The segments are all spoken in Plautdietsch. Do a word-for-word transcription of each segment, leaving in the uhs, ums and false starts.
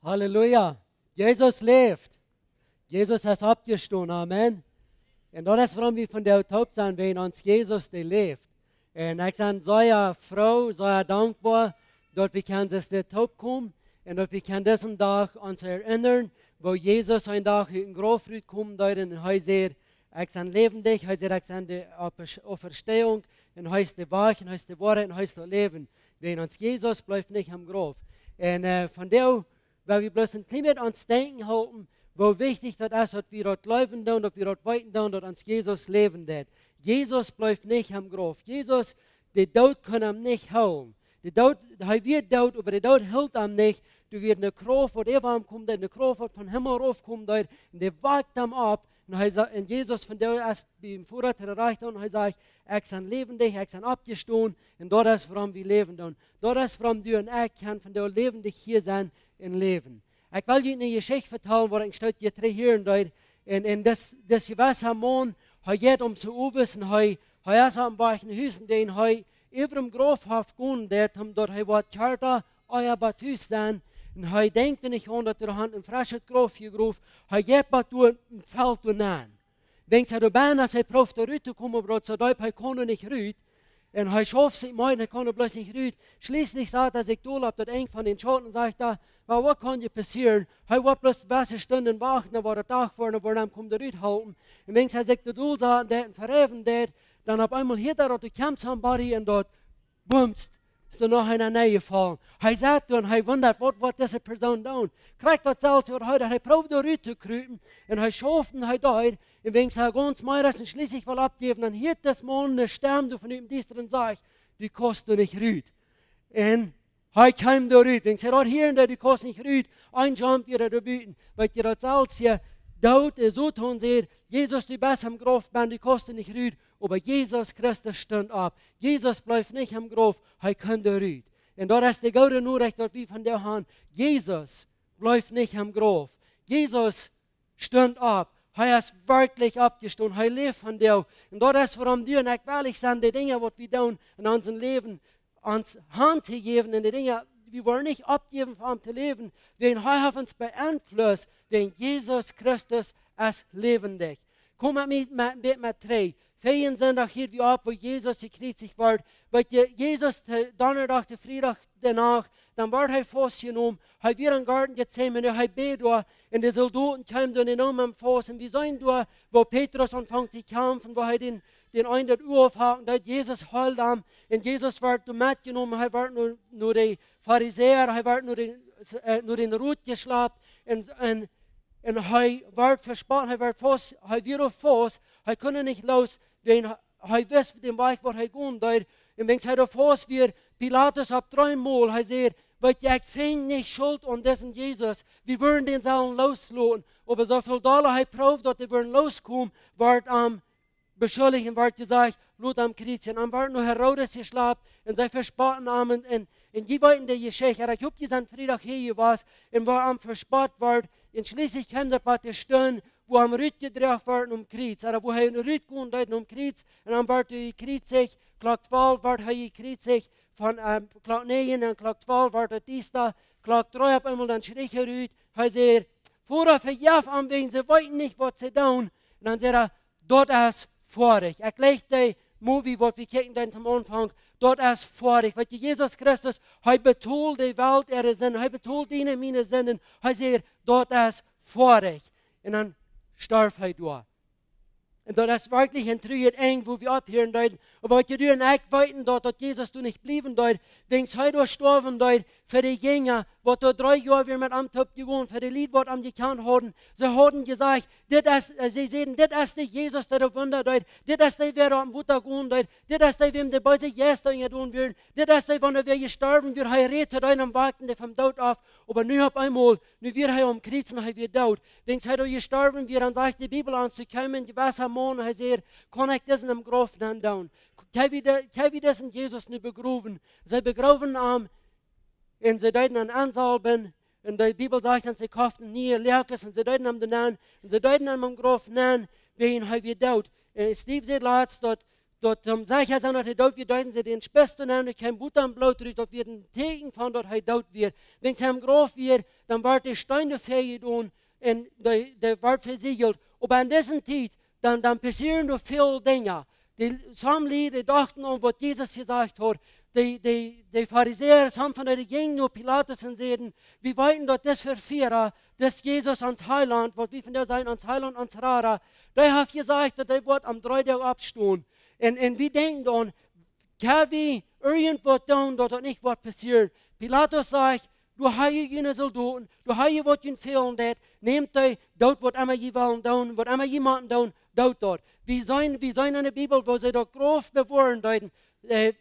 Halleluja. Jesus läft. Jesus es oppjestonen. Amen. Un daut es wuarom wie vondoag toop sent, wiels ons Jesus, dee läft. Un ekj sie sea froo, sea dankboa, daut wie kjennen dit toop komen un daut wie kjennen disen Dach ons erinnern, woo Jesus een Dach ut dän Grauf rutkomen deed un hee säd: "Ekj sie läwendich", hee säd: "Ekj sie de Oppes-, Auferstehung", un hee es de Wajch, un hee es de Woarheit, un hee es daut Läwen. Wiels ons Jesus blift nich em Grauf. Un, äh, vondoag well wie bloos een kjlien bät aun daut denkjen halpen, woo wichtich daut es, daut wie daut jleewen doonen, daut wie daut weeten doonen, daut ons Jesus läwen deit. Jesus blift nich em Grauf. Jesus, de Doot kunn am nich hoolen. De Doot, hee wia doot, oba de Doot hilt am nich. Doa wia eene Krauft, waut äwa am kjeem, eene Krauft, waut vom Himmel rauf kjeem, un dee wajkt am opp. Un hee sa-, un Jesus vondoag es biem Voda to de Rajchte un hee sajcht: "Ekj sie läwendich, ekj sie oppjestonen", un daut es wuarom wie läwen doonen. Daut es wuarom du un ekj kjennen vondoag läwendich hia sennen un läwen. Ekj well junt eene Jeschicht vetalen, waut ekj een Stootje trigj hieren deed. Un, un dis, dis jewessa Maun, hee jeit om soo owes un hee, hee es opp dän Wajch no Hus un dee hee äwa dän Grauf haft jegonen, daut hee, daut hee woat kjarta, ea bat Hus sennen. Un hee denkjt nich aun, daut doa haft een freschet Grauf jegroft. Hee jeit bat doa un felt doa nenn. Denkjt hee doa bie, aus hee proowt doa rut to komen, oba daut soo deep, hee kaun doa nich rut. Un hee schauft sikj mea, hee kaun doa bloos nich rut. Schlieslich sat hee sikj doa opp daut Enj von dän Schauten un sajcht doa: "Well, waut kaun je passieren?" Hee woat bloos wesse Stunden wachten, dan woat et Dach woaren, dan woat hee am kjennen doa rut hoolen. Un wan hee sikj doa dol sat un daut vereewen deed, dan opp eemol hieet hee daut, doa kjemt somebody un daut bumst, es doa noch eena nenjefaulen. Hee sat doa un hee wundat, waut woat dise Persoon doonen? Kjricht daut selfst, waut hee deed, hee proowt doa rut to krupen un hee schauft un hee deed. Un wan hee gaunz meed es un schlieslich well oppjäwen, dan hieet dis Maun eene Stemm doa von em Diestren sajcht: "Du kaust doa nich rut." Un hee kjeem doa rut. Wan hee daut hieed, daut: "Du kaust nich rut", een jump wia doa buten. Weet jie daut selfst hia? Doot, de Soton säd: "Jesus, du best em Grauf benn, du kaust doa nich rut." Oba Jesus Christus stunt opp. Jesus blift nich em Grauf, hee kaun doa rut. Un daut es de goode Norecht, daut wie vondoag haben. Jesus blift nich em Grauf. Jesus stunt opp. Hee es werkjlich oppjestonen. Hee läft vondoag. Un daut es wuarom du un ekj wellich sent, de Dinja, waut wie doonen en ons Läwen, ons Haunt to jäwen un de Dinja, wie woaren nich oppjäwen, fa am to läwen, wiels hee haft ons beeinflusst, wiels Jesus Christus es läwendich. Komm met mie, met, met, met dree. Väajen Sindach hieed wie opp, woo Jesus jekjriezicht wort. Weet jie, Jesus, de Donnadach, de Friedach, de Nacht, dan wort hee faustjenomen. Hee wia em Goaden Gethsemane, hee bäd doa, un de Soldoten kjeemen doa un neemen am faust. Un wie seenen doa, woo Petrus aunfangt to kjamfen, woo hee dän, dän eenen daut Ua aufhakt, daut Jesus heelt am. Un Jesus wort doa metjenomen, hee wort no, no de Farisäa, hee wort no dän, äh, no dän Rot jeschlapt. Un, un, un hee wort vespott, hee wort faust, hee wia doa faust, hee kunn nich loos, wiels hee wist dän Wajch, waut hee gonen deed. Un wan hee doa faust wia, Pilatus opp dreemol, hee säd: "Weet jie, ekj finj nich Schult aun disen Jesus. Wie wudden dän sellen loosloten." Oba soo väl dolla hee proowd, daut dee wudden loskomen, wort am beschuldicht un wort jesajcht: "Lot am kjriezjen." Un wort no Herodes jeschlapt un see vespotten am un, un, un jie weeten de Jeschicht. Ekj hop, jie sent Friedach hia jewast un woo am vespott wort. Un schlieslich kjeem daut bie de Stund, woo am rutjedroagen wort nom Kjriez, ooda woo hee rutgonen deed nom Kjriez, un dan wort hee jekjriezicht. Klock twalf wort hee jekjriezicht, von, ähm, Klock näajen un Klock twalf wort et diesta, Klock dree opp eemol dan schrich hee rut, hee säd: "Voda, vejeff an, wiels see weeten nich, waut see doonen." Un dan säd hee: "Daut es foadich." Ekj jlikj de Movie, waut wie kjikjen deeden aum Aunfank. "Daut es foadich." Weet jie, Jesus Christus, hee betold de Welt äare Sinden, hee betold diene, miene Sinden. Hee säd: "Daut es foadich." Un dan storf hee doa. Un daut es werkjlich een truajet Enj, woo wie opphieren deeden. Oba weet jie, du un ekj weeten daut, daut Jesus doa nich bliewen deed, wiels hee doa stoawen deed fa de Jinja, waut doa dree Joa wia met am toop jegonen, fa de Lied, waut am jekjant hauden. See hauden jesajcht: "Dit es", äh, see säden: "Dit es de Jesus, dee de Wunda deed. Dit es dee, waut oppem Wota gonen deed. Dit es dee, wäm de beese Jeista unjadon wieren. Dit es dee, wan hee wia jestorwen wia, hee räd to dee un wajkten dee vom Doot opp." Oba nu opp eemol, nu wia hee aum Kjriez un hee wia doot. Wan hee doa jestorwen wia, dan sajcht de Bibel ons, doa kjeem een jewessa Maun, hee säd: "Kaun ekj disen em Grauf nenn doonen? Kjenn wie de-, kjenn wie disen Jesus nu begrowen?" See begroowen am un see deeden am ensalwen. Un de Bibel sajcht, un see koften niee Loakes un see deeden am doa nenn un see deeden am em Grauf nenn, wiels hee wia doot. Un Steve säd latst, daut daut om secha sennen, daut hee doot wia, deeden see dän Spieß nämen, kjeem Wota un Bloot rut, daut wia een Tieekjen von daut hee doot wia. Wan hee em Grauf wia, dan wort de Steen doa väajedonen un dee, dee wort vesiegelt. Oba en dise Tiet, dan, dan passieeden doa väl Dinja. De, some Lied, dee dochten aun waut Jesus jesajcht haud. De, de, de Farisäa, some von dee jinjen no Pilatus un säden: "Wie weeten daut dis Vevieera, dis Jesus, ons Heilaunt, waut wie von dee sajen, ons Heilaunt, ons Rada, dee haft jesajcht daut hee woat aum dredden Dach oppstonen. Un, un wie denkjen dan, kjenn wie irjent waut doonen, daut daut nich woat passieren?" Pilatus sajcht: "Doa ha jie june Soldoten, doa ha jie waut junt fälen deit, nämt dee, doot waut emma jie wellen doonen, waut emma jie motten doonen, doot daut." Wie seenen, wie seenen en de Bibel, woo see daut Grauf bewoaren deeden. Äh,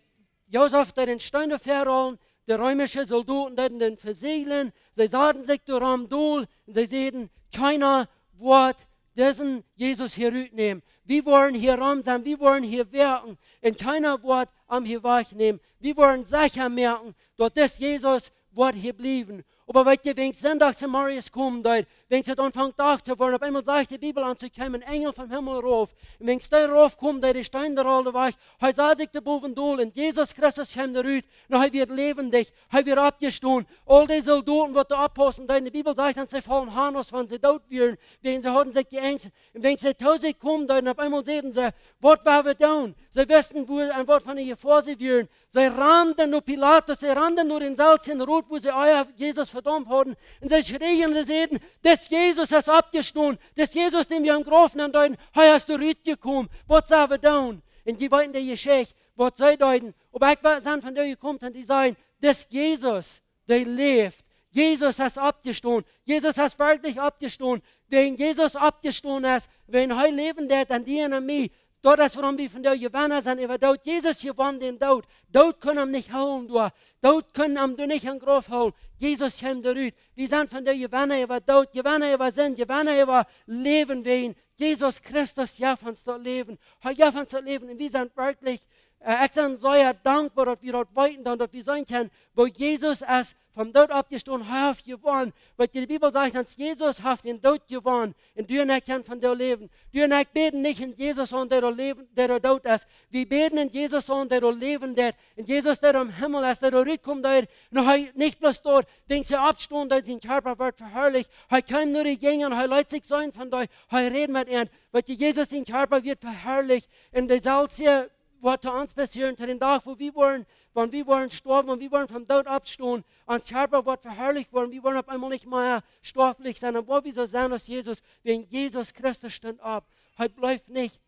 Josef deed dän Steen doa väarollen, de reemische Soldoten deeden dän vesieejlen, see sauten sikj doa rom dol un see säden: "Kjeena woat disen Jesus hia rutnämen. Wie woaren hia rom sennen, wie woaren hia woakjen un kjeena woat am hia wajchnämen. Wie woaren secha moaken, daut dis Jesus woat hia bliewen." Oba weet jie, wan Sindach zemorjes kjemt, doa, wan see aunfangen Dach to woaren, opp eemol sajcht de Bibel ons, doa kjeem een Enjel vom Himmel rauf. Un wan dee rauf kjeem, deed de Steen doa aul wajch. Hee sad sikj doa bowen dol un Jesus Christus kjeem doa rut. Un hee wia läwendich, hee wia oppjestonen. Aul dee Soldoten, waut doa oppaussen deeden, de Bibel sajcht, daut see fullen han aus wan see doot wieren, wäajen see hauden sikj jeangst. Un wan see to sikj kjeemen, dan opp eemol säden see: "Waut woa wie doonen?" See wisten, woo, en waut fa eene Jefoa see wieren. See randen no Pilatus, see randen no dän selwjen Rot, wua see ea Jesus vedaumt hauden. Un see schrieejen, see säden: "Dis Jesus es oppjestonen. Dis Jesus, dän wie em Grauf nämen deeden, hee es doa rutjekomen. Waut woa wie doonen?" Un jie weeten de Jeschicht, waut see deeden. Oba ekj weet, sent von dee jekomen, un dee säden: "Dis Jesus, dee läft. Jesus es oppjestonen. Jesus es werkjlich oppjestonen. Wan Jesus oppjestonen es, wan hee läwen deit en die un en mie, daut es wuarom wie von dee Jewenna sent äwa Doot." Jesus jewonn dän Doot. Doot kunn am nich hoolen doa. Doot kunn am doa nich em Grauf hoolen. Jesus kjeem doa rut. Wie sent von dee Jewenna äwa Doot, Jewenna äwa Sind, Jewenna äwa Läwen, wäajen Jesus Christus jeef ons daut Läwen. Hee jeef ons daut Läwen. Un wie sent werkjlich, äh, ekj sie sea dankboa, daut wie daut weeten, dan daut wie seenen kjennen, woo Jesus es vom Doot oppjestonen, hee haft jewonnen. Waut de Bibel sajcht, daut Jesus haft dän Doot jewonnen. Un du un ekj kjennen von doa läwen. Du un ekj bäden nich en Jesus aun, dee doa läwen, dee doa doot es. Wie bäden en Jesus aun, dee doa läwen deit. En Jesus, dee doa em Himmel es, dee doa rutkomen deit. Un hee nich bloos doa, wan hee oppstund, daut sien Kjarpa wort veharlicht. Hee kjeem no de Jinja un hee leet sikj seenen von dee. Hee räd met an. Waut de Jesus sien Kjarpa wort veharlicht. Un daut selwje woat to ons passieren, to dän Dach, wua wie woaren, wan wie woaren stoawen, wan wie woaren vom Doot oppstonen, ons Kjarpa woat veharlicht woaren, wie woaren opp eemol nich mea stoaflich sennen, dan woa wie soo sennen aus Jesus, wäajen Jesus Christus stunt opp. Hee blift nich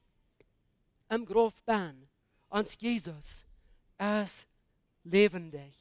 em Grauf bennen. Ons Jesus es läwendich.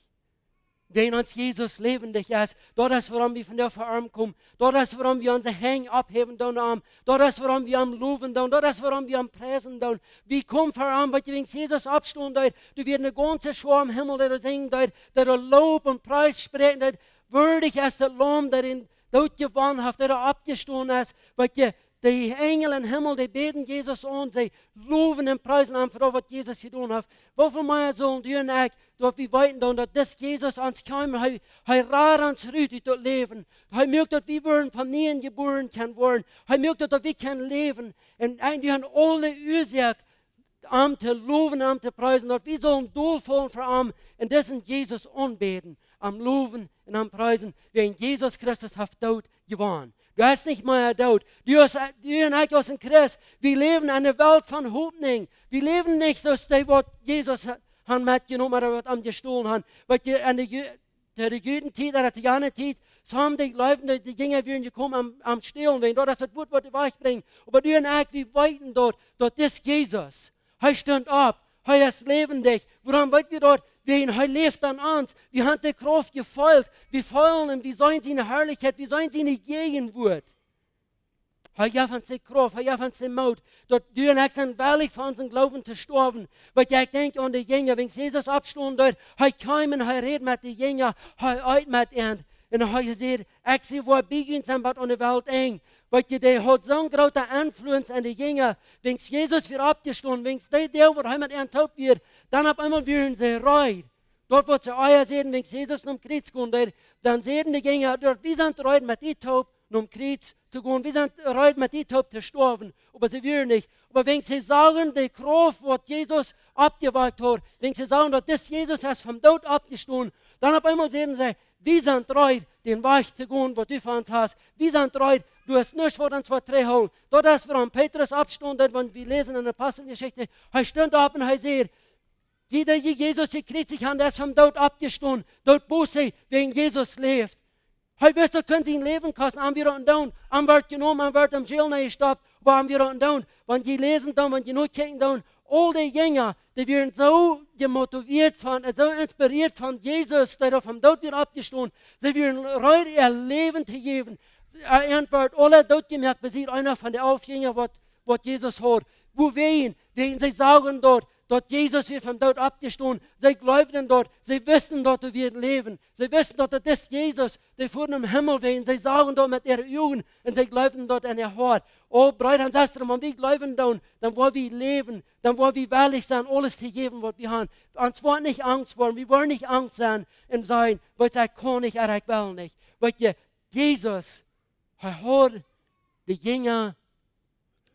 Wan ons Jesus läwendich es, daut es wuarom wie von doa ver am komen. Daut es wuarom wie onse Henj opphäwen doonen aun am. Daut es wuarom wie am lowen doonen. Daut es wuarom wie am priesen doonen. Wie komen ver am, waut wan Jesus oppstonen deed, doa wia eene gaunze Schoa em Himmel, dee doa sinjen deed, dee doa Low un Pries spräakjen deed. Wieedich es daut Laum, daut dän Doot jewonnen haft, dee doa oppjestonen es, waut je de Enjel em Himmel, dee bäden Jesus aun, see lowen un priesen am fa daut, waut Jesus jedonen haft. Woo väl mea sellen du un ekj, daut wie weeten dan, daut dis Jesus ons kjeem, hee, hee rad ons rut ut daut Läwen. Hee moakt, daut wie woaren von nieem jebuaren kjennen woaren. Hee moakt, daut wie kjennen läwen. Un, un wie haben aule Uasoak, am to lowen, am to priesen, daut wie sellen dolfaulen ver am un disen Jesus aunbäden, am lowen un am priesen, wäajen Jesus Christus haft Doot jewonnen. Du best nich mea doot. Du best, du un ekj aus een Christ, wie läwen en eene Welt von Hopninj. Wie läwen nich soo aus dee, waut Jesus ha-, han metjenomen, ooda waut am jestolen han. Waut je en de Ju-, to de Juden Tiet, ooda to jane Tiet, some dee jleewden, daut de Jinja wieren jekomen am, am stälen, wäajen daut es daut Wuat, waut dee wajchbrinjt. Oba du un ekj, wie weeten daut, daut dis Jesus, hee stunt opp, hee es läwendich. Wuarom weet wie daut? Wäajen hee läft en ons. Wie haben de Krauft jefeelt. Wie feelen un wie seenen siene Harlichkjeit, wie seenen siene Jäajenwuat. Hee jeef ons de Krauft, hee jeef ons dän Moot, daut du un ekj sent wellich fa onsen Gloowen to stoawen. Waut ekj denkj aun de Jinja, wan Jesus oppstonen deed, hee kjeem un hee räd met de Jinja, hee eet met an. Un hee säd: "Ekj sie woa bie junt sennen bat aun de Weltenj." Waut je, dee haud soon grooten Influence aun de Jinja. Wan Jesus wia oppjestonen, wan dee Deel, waut hee met an toop wia, dan opp eemol wieren see reed. Daut, waut see ea säden, wan Jesus nom Kjriez gonen deed, dan säden de Jinja: "Daut, wie sent reed met die toop nom Kjriez to gonen, wie sent reed met die toop to stoawen." Oba see wieren nich. Oba wan see sagen, de Krauft, waut Jesus oppjewakjt haud, wan see sagen, daut dis Jesus es vom Doot oppjestonen, dan opp eemol säden see: "Wie sent reed, dän Wajch to gonen, waut du fa ons hast. Wie sent reed, du hast nuscht, waut ons woat trigjhoolen." Daut es wuarom Petrus oppstunt, wan wie läsen en de Aposteljeschicht. Hee stunt opp un hee säd: "Dee, dee Jesus jekjriezicht haben, dee es vom Doot oppjestonen. Daut wist hee, wäajen Jesus läft." Hee wist, daut kunn sien Läwen kosten. Am wia daut endoont. Am wort jenomen, am wort em Jail nenjestoppt. Oba am wia daut endoont. Wan jie läsen dan, wan jie nokjikjen dan, aul de Jinja, dee wieren soo jemotivieet von, soo inspirieet von Jesus, dee doa vom Doot wia oppjestonen. See wieren reed, äa Läwen to jäwen. Äa Ent wort aula dootjemoakt, besiet eena von de alf Jinja, waut, waut Jesus haud. Wuarom? Wäajen see sagen daut, daut Jesus wia vom Doot oppjestonen. See jleewden daut. See wisten, daut hee wia läwen. See wisten, daut daut es Jesus, dee foat nom Himmel wia. See sagen daut met äare Uagen un see jleewden daut en äa Hoat. O Breeda un Sestren, wan wie jleewen dan, dan woa wie läwen, dan woa wie wellich sennen, aules to jäwen, waut wie haben. Ons woat nich Angst woaren, wie woaren nich Angst sennen un sajen: "Weetst, ekj kaun nich, ooda ekj well nich." Weetst, Jesus, hee haud de Jinja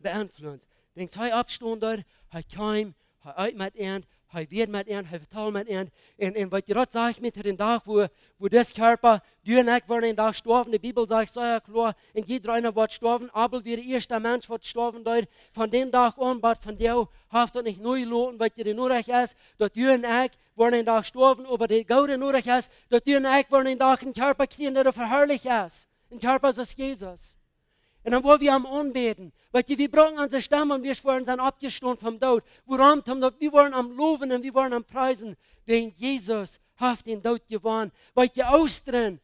beeinflusst. Wan hee oppstunt, hee kjeem, hee eet met an, hee wia met an, hee vetald met an. Un, un waut jie daut sajcht met dän Dach, wua, wua dis Kjarpa, du un ekj woaren een Dach stoawen. De Bibel sajcht sea kloa, un jieda eena woat stoawen. Abel wia de ieeschta Mensch, waut stoawen deed. Von dän Dach aun bat vondoag haft daut nich nojeloten, waut de Norecht es, daut du un ekj woaren een Dach stoawen. Oba de goode Norecht es, daut du un ekj woaren een Dach een Kjarpa kjrieen, dee veharlicht es. Een Kjarpa soo aus Jesus. Un dan woa wie am aunbäden. Weetst, wie brucken onse Stemm un wie woaren sennen oppjestonen vom Doot. Wuarom? Daut wie woaren am lowen un wie woaren am priesen. Wäajen Jesus haft dän Doot jewonnen. Weetst, Oostren,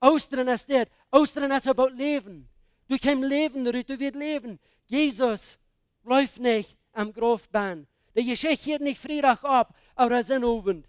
Oostren es dit. Oostren es äwa Läwen. Du kjeemst Läwen rut, du woascht läwen. Jesus blift nich aum Grauf bennen. De Jeschicht hieet nich Friedach opp, ooda Sinntag Owent.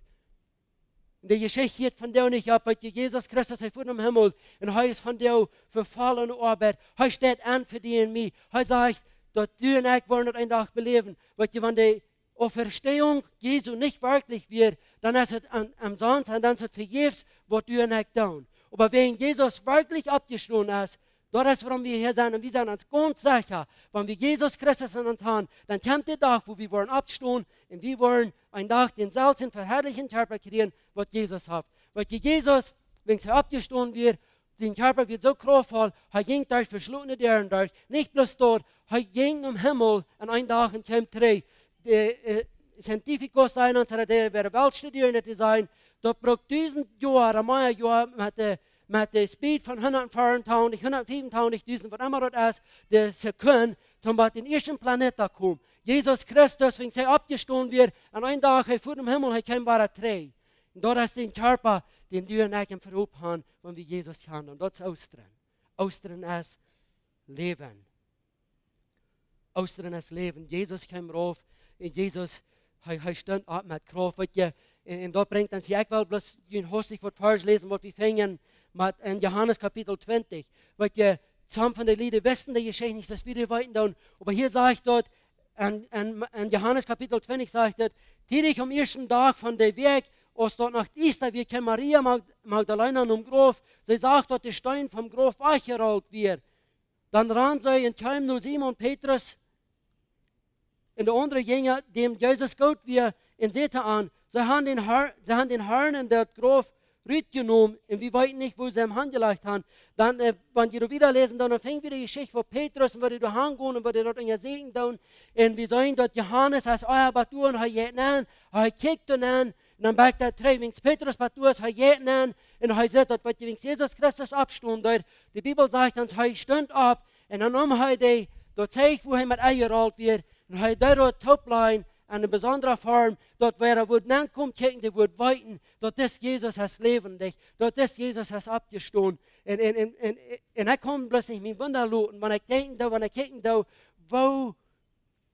De Jeschicht hieet vondoag nich opp, wiels Jesus Christus, hee foat nom Himmel un hee es vondoag fa volle Oabeit. Hee steit aun fa die un mie. Hee sajcht, daut du un ekj woaren daut een Dach beläwen. Weetst, wan de Auferstehung Jesu nich werkjlich wia, dan es et aun, aun sonst un dan es et vejäfs, waut du un ekj doonen. Oba wan Jesus werkjlich oppjestonen es, daut es wuarom wie hia sent. Un wie sent ons gaunz secha, wan wie Jesus Christus en ons haben, dan kjemt de Dach, wua wie woaren oppstonen un wie woaren een Dach dänselwjen veharlichten Kjarpa kjrieen, waut Jesus haft. Weetst, Jesus, wan hee oppjestonen wia, sien Kjarpa wia soo kraftvoll, hee jinkj derch veschlotne Däaren derch. Nich bloos daut, hee jinkj nom Himmel un een Dach un kjeem trigj. De, äh, Scientificos sajen ons, daut dee wieren Weltstudieren, daut dee sajen, daut brukt dusent Joa, ooda mea Joa met de, met de Speed von hundatveatuntich, hundatveatuntich dusent, waut emma daut es, de Sekund, om bie dän ieeschten Planet to komen. Jesus Christus, wan hee oppjestonen wia, aun een Dach, hee foat nom Himmel, hee kjeem wada trigj. Un daut es dän Kjarpa, dän du un ekj em Verop haben, wan wie Jesus kjanen. Un daut es Oostren. Oostren es Läwen. Oostren es Läwen. Jesus kjeem rauf un Jesus, hee, hee stunt opp met Krauft. Weetst, un, un daut brinjt ons hia, ekj well bloos een hastich waut Varsch läsen, waut wie finjen, met en Johanes Kapitel twintich. Weetst, some von de Lied wisten de Jeschicht nich, daut wie dee weeten dan. Oba hia sajcht daut, en, en, en Johanes Kapitel twintich sajcht et: "Tiedich aum ieeschten Dach von de Wäakj, aus daut noch diesta wia, kjeem Maria Mag-, Magdalena nom Grauf. See sach, daut de Steen vom Grauf wajchjerollt wia. Dan rand see un kjeem no Simon Petrus un de aundre Jinja, däm Jesus goot wia, un säd to an: See haben dän Har-, see haben dän Harn ut daut Grauf rutjenomen un wie weeten nich, wua see am hanjelajcht haben." Dan, äh, wan jie wieda läsen, dan, dan finj wie de Jeschicht von Petrus un woo dee doa hangonen un woo dee daut unjasieekjen doonen. Un wie seenen, daut Johanes es ea bat doa un hee jeit nenn, hee kjikjt doa nenn, un dan bat doa trigj, wiels Petrus bat doa es, hee jeit nenn, un hee sajcht daut, weetst, wiels Jesus Christus oppstunt, daut, de Bibel sajcht ons, hee stunt opp, un dan neem hee dee, daut Tieekj, wua hee met enjerollt wia, un hee deed daut toopläajen en eene besondre Form, daut wäa doa wudd nenkomen kjikjen, dee wudd weeten, daut dis Jesus es läwendich, daut dis Jesus es oppjestonen. Un, un, un, un, un ekj kaun bloos nich mie wundren loten, wan ekj denkj doa, wan ekj kjikj doa, woo,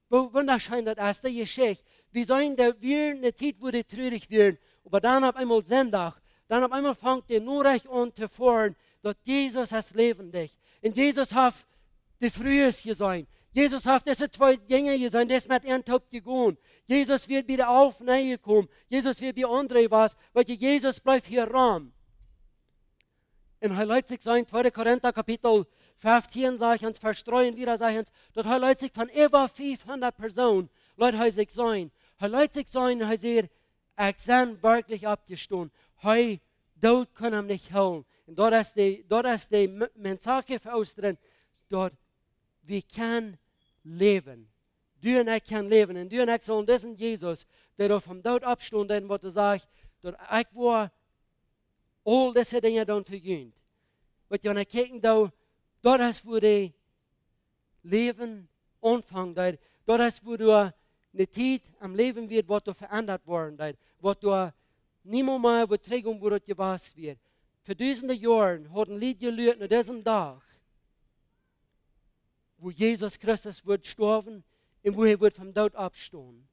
woo wundascheen daut es, dee Jeschicht. Wie seenen, daut wia eene Tiet, wua dee trurich wieren, oba dan opp eemol Sindach, dan opp eemol fangt de Norecht aun to foaren, daut Jesus es läwendich. Un Jesus haft de Frues jeseenen. Jesus haft dise twee Jinja jeseenen, dee es met an toop jegonen. Jesus wia bie de alf nenjekomen. Jesus wia bie Andrä, weetst, Jesus bleef hia rom. Un hee leet sikj seenen, tweede Korinta Kapitel feftieen, sajcht ons, Varsch dree un wieda sajcht ons, daut hee leet sikj von äwa fiefhundat Persoonen, leet hee sikj seenen. Hee leet sikj seenen un hee säd: "Ekj sie werkjlich oppjestonen." Hee, Doot kunn am nich hoolen. Un daut es de, daut es de M-, Mensaje fa Oostren, daut wie kjennen läwen. Du un ekj kjennen läwen. Un du un ekj sellen disen Jesus, dee doa vom Doot oppstunt, dän waut hee sajcht, daut ekj woa aul dise Dinja doonen fa junt. Waut jie aun kjikjen doonen, daut es wua de Läwen aunfangen deed. Daut es wua doa eene Tiet aum Läwen wia, waut doa veendat woaren deed. Waut doa niemols mea, waut trigj om wua daut jewast wia. Fa dusende Joaren hauden Lied jeluat no disen Dach, wua Jesus Christus wudd stoawen un wua hee wudd vom Doot oppstonen.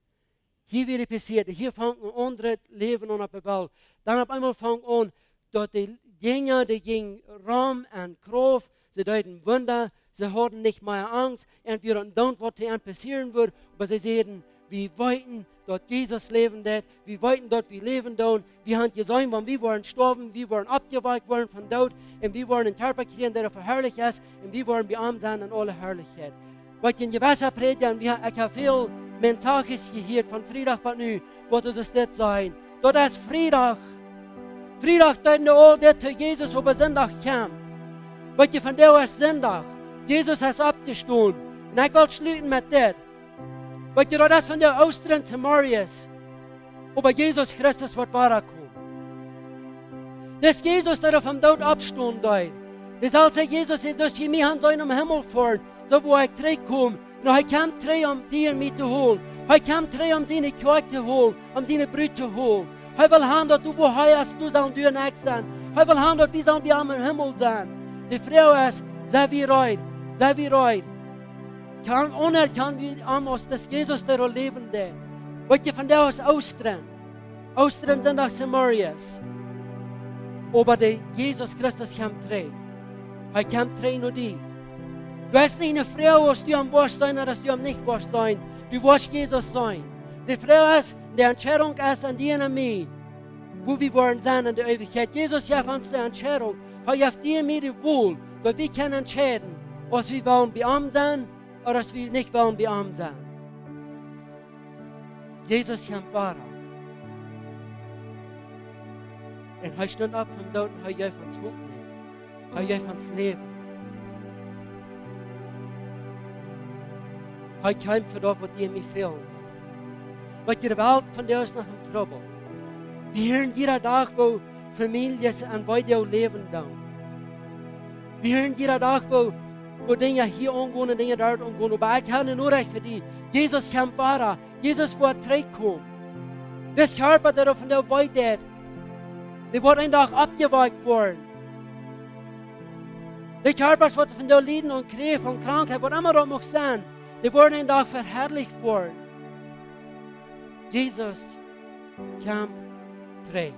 Hia wia et passieet, hia funk een aundret Läwen aun opp de Welt. Dan opp eemol funk aun, daut de Jinja, dee jinjen rom en Krauft, see deeden Wunda, see hauden nich mea Angst, un wia daut, waut to an passieren wudd, oba see säden: "Wie weeten, daut Jesus läwen deit, wie weeten, daut wie läwen doonen, wie haben jeseenen, wan wie woaren stoawen, wie woaren oppjewakjt woaren vom Doot, un wie woaren een Kjarpa kjrieen, dee veharlicht es, un wie woaren bie am sennen en aule Harlichkjeit." Waut een jewessa Prädja, un wie, ekj hab väl Mensajes jehieet von Friedach bat nu, waut see dit sajen. Daut es Friedach. Friedach deeden dee aul dit to Jesus, oba Sindach kjeem. Waut jie vondoag es Sindach. Jesus es oppjestonen. Un ekj well schluten met dit. Waut jie, daut es vondoag Oostren zemorjes. Oba Jesus Christus woat wada komen. Dis Jesus, dee doa vom Doot oppstonen deed. Dee säd, sajcht Jesus, daut jie mie han seenen em Himmel foaren, soo woa ekj trigj komen. Nu, hee kjemt trigj om die un mie to holen. Hee kjemt trigj om siene Kjoakj to holen, om siene Brut to holen. Hee well han, daut du, wua hee es, du sust, du un ekj sennen. Hee well han, daut wie sellen bie am em Himmel sennen. De Froag es, sent wie reed? Sent wie reed? Kjan, anerkjan wie am aus dis Jesus, dee doa läwen deit? Waut jie, vondoag es Oostren. Oostren Sindach zemorjes. Oba de Jesus Christus kjemt trigj. Hee kjemt trigj no die. Du hast nich eene Froag, aus du am woascht seenen ooda aus du am nich woascht seenen. Du woascht Jesus seenen. De Froag es, de Entscheidunk es aun die un aun mie, wua wie woaren sennen en de Eewichkjeit. Jesus jeft ons de Entscheidunk. Hee jeft die un mie de Wol, daut wie kjennen entscheiden, aus wie wellen bie am sennen ooda aus wie nich wellen bie am sennen. Jesus kjemt wada. Un hee stunt opp vom Doot un hee jeef ons Hopninj. Hee jeef ons Läwen. Hee kjeem fa daut, waut die un mie fält. Waut de Welt vondoag es noch em Trubbel. Wie hieren jieda Dach, woo Famieljes en Weedoag läwen doonen. Wie hieren jieda Dach, woo, woo Dinja hia aungonen un Dinja doa aungonen. Oba ekj hab eene Norecht fa die. Jesus kjemt wada. Jesus woat trigjkomen. Dis Kjarpa, dee doa vondoag wee deit, dee woat een Dach oppjewakjt woaren. De Kjarpasch, waut vondoag lieden aun Kjräft, aun Krankheit, waut emma daut mucht sennen, dee woaren een Dach veharlicht woaren. Jesus kjemt trigj.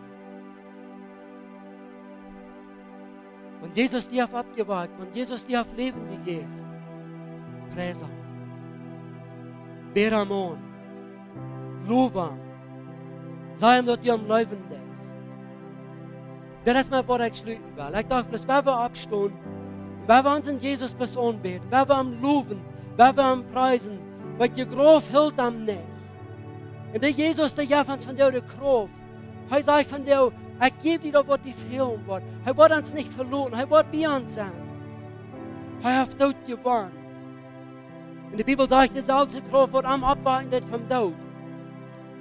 Wan Jesus die haft oppjewakjt, wan Jesus die haft Läwen jejäft, pries am. Bäd am aun. Low am. Saj am, daut du am leewen deist. Daut es mau, waut ekj schluten well. Ekj docht, bloos wan wie oppstonen, wan wie onsen Jesus bloos aunbäden, wan wie am lowen, wan wie am priesen, waut de Graf hilt am nich. Un de Jesus, dee jeft ons vondoag de Krauft. Hee sajcht vondoag: "Ekj jäw die daut, waut die fälen woat." Hee woat ons nich veloten. Hee woat bie ons sennen. Hee haft Doot jewonnen. Un de Bibel sajcht, deeselwje Krauft, waut am oppwakjen deed vom Doot,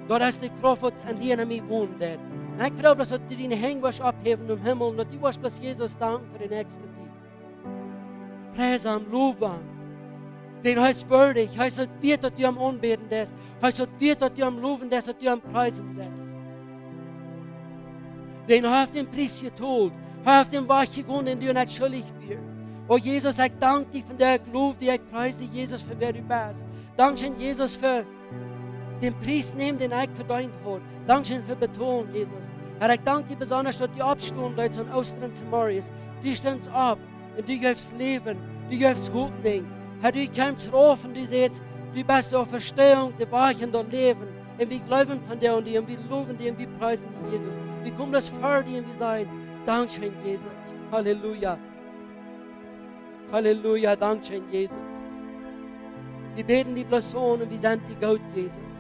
daut es de Krauft, waut en die un en mie wonen deit. Un ekj froag, daut du diene Henj wurscht opphäwen nom Himmel, daut du wurscht bloos Jesus danken fa de näakjste Tiet. Pries am, low am. Wiels hee es wieedich, hee es daut wieet, daut du am aunbäden deist. Hee es daut wieet, daut du am lowen deist, daut du am priesen deist. Wiels hee haft dän Pries jetolt. Hee haft dän Wajch jegonen, dän du un ekj schuldich wieren. O Jesus, ekj dank die fa dän, ekj low die, ekj pries die, Jesus, fa wäa du best. Dankscheen, Jesus, fa dän Pries nämen, dän ekj vedeent haud. Dankscheen fa betolen, Jesus. Herr, ekj dank die besonda, daut du oppstonen deetst aun Oostren zemorjes. Du stunst opp un du jefst Läwen, du jefst Hopninj. Herr, du kjemst rauf un du sajchst, du best de Auferstehung, de Woarheit un daut Läwen. Un wie jleewen von die un die un wie lowen die un wie priesen die, Jesus. Wie komen daut ver die un wie sajen: Dankscheen, Jesus. Halleluja. Halleluja, dankscheen, Jesus. Wie bäden die bloos aun un wie sent die goot, Jesus.